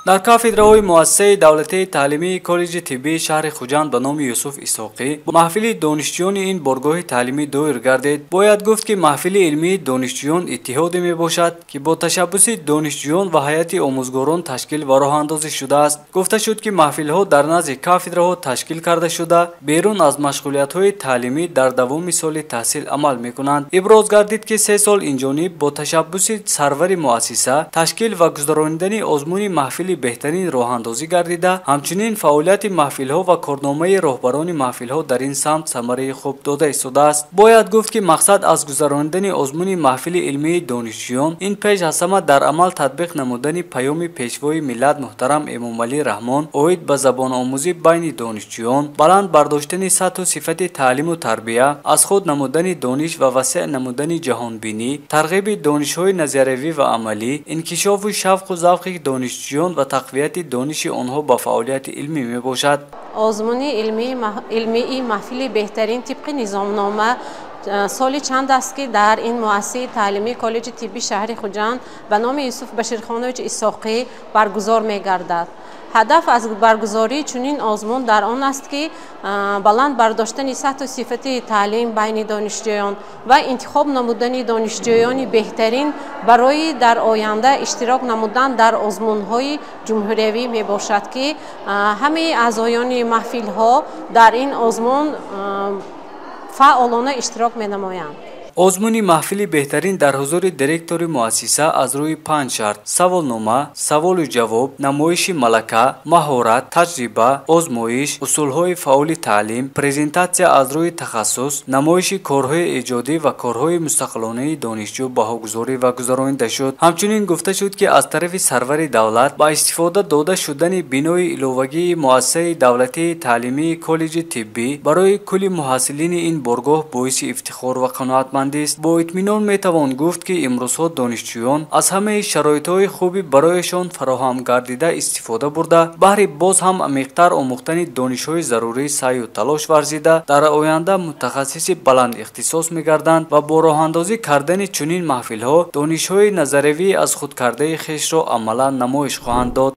Дар кафедраҳои муассисаи давлатии таълимии коллеҷи тиббии шаҳри Хуҷанд ба номи Юсуф Исҳоқӣ маҳфили донишҷӯёни ин боргоҳи таълимӣ доир гардид. Бояд гуфт, ки маҳфили илмии донишҷӯён иттиҳоде мебошад, ки бо ташаббуси донишҷӯён ва ҳайати омӯзгорон ташкил ва роҳандозӣ шудааст. Гуфта шуд, ки маҳфилҳо дар назди кафедраҳо ташкил карда шуда, берун аз машғулиятҳои таълимӣ дар давоми соли таҳсил амал мекунанд. Иброз гардид, ки 3 сол инҷониб бо ташаббуси сарвари муассиса ташкил ва гузаронидани озмуни маҳфили беҳтарин роҳандозӣ гардида, ҳамчунин фаъолияти маҳфилҳо ва корномаи роҳбарони маҳфилҳо дар ин самт самараи хуб дода истодааст. Бояд гуфт, ки мақсад аз гузаронидани озмуни маҳфили илмии донишҷӯён ин пеш аз ҳама дар амал татбиқ намудани паёми пешвои миллат муҳтарам Эмомалӣ Раҳмон оид ба забономӯзӣ байни донишҷӯён, баланд бардоштани сатҳу сифати таълиму тарбия, аз худ намудани дониш ва васеъ намудани ҷаҳонбинӣ, тарғиби донишҳои назариявӣ ва амалӣ, инкишофу шавқу завқи донишҷӯён ва тақвияти дониши онҳо ба фаъолияти илмӣ мебошад. Озмуни илмии маҳфили беҳтарин тибқи низомнома соли чанд аст, ки дар ин муассисаи таълимии коллеҷи тиббии шаҳри Хуҷанд ба номи Юсуф Баширхонович Исҳоқӣ баргузор мегардад. Ҳадаф аз баргузории чунин озмун дар он аст, ки баланд бардоштани сатҳу сифати таълим байни донишҷӯён ва интихоб намудани донишҷӯёни беҳтарин барои дар оянда иштирок намудан дар озмунҳои ҷумҳуриявӣ мебошад, ки ҳамаи аъзоёни маҳфилҳо дар ин озмун фаъолона иштирок менамоянд. Озмуни маҳфили беҳтарин дар ҳузури директори муассиса аз рӯи 5 шарт: саволнома, саволу ҷавоб, намоиши малака, маҳорат, таҷриба, озмоиш, усулҳои фаъоли таълим, презентатсия аз рӯи тахассус, намоиши корҳои эҷодӣ ва корҳои мустақилонаи донишҷӯ баҳогузорӣ ва гузаронида шуд. Ҳамчунин гуфта шуд, ки аз тарафи сарвари давлат ба истифода дода шудани бинои иловагии муассисаи давлатии таълимии коллеҷи тиббӣ барои кулли муҳассилини ин боргоҳ боиси ифтихор ва қаноатмандист. Бо итминон метавон гуфт, ки имрӯзҳо донишҷӯён аз ҳамаи шароитҳои хуби барояшон фароҳам гардида истифода бурда, баҳри боз ҳам амиқтар омӯхтани донишҳои зарурӣ саъю талош варзида, дар оянда мутахассиси баланд ихтисос мегарданд ва бо роҳандозӣ кардани чунин маҳфилҳо донишҳои назариявии аз худ кардаи хешро амалан намоиш хоҳанд дод.